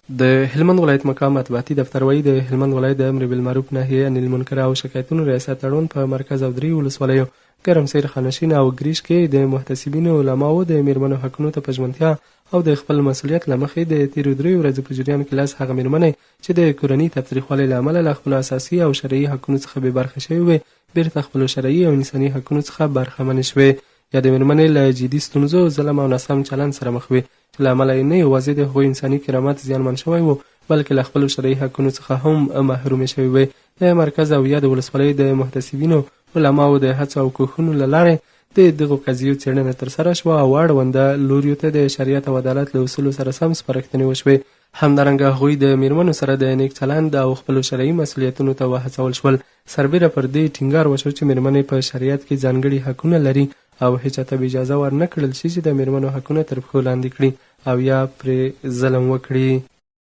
د هلمند ولایت مقام مطبوعاتي دفتر وایي، د هلمند ولایت د امر بالمعروف نهیې عن المنکر او شکایتونو ریاست اړوند په مرکز او دریو ولسوالیو ګرمسیر، خانشین او ګریش کې د محتسبینو علماوو د میرمنو حقونو ته په ژمنتیا او د خپل مسؤلیت له مخې د تېرو دریو ورځو په جریان کې لس هغه میرمنې چې د کورني تاوتریخوالي له امله له خپلو اساسي او شرعي حقونو څخه بې برخې شوې وې، بیرته خپلو شرعي او انساني حقونو څخه برخمنې شوې. یادې میرمنې له جدي ستونزو، ظلم او ناسم چلند سره مخ وې چې له امله یې نه یوازې د هغوی انساني کرامت زیانمن شوی و، بلکې له خپلو شرعي حقونو څخه هم محرومې شوې وې. د مرکز او یادو ولسوالیو د محتسبینو علماوو د هڅو او کوښښونو له لارې د دغو قضیو څېړنه ترسره شوه او اړونده لوریو ته د شریعت او عدالت له اصولو سره سم سپارښتنې وشوې. همدارنګه هغوی د میرمنو سره د نیک چلند او خپلو شرعي مسؤلیتونو ته وهڅول شول. سربېره پر دې ټینګار وشو چې میرمنې په شریعت کې ځانګړي حقونه لري او هیچا ته به اجازه ور نه کړل شي چې د میرمنو حقونه تر پښو لاندې کړي او یا پرې ظلم وکړي.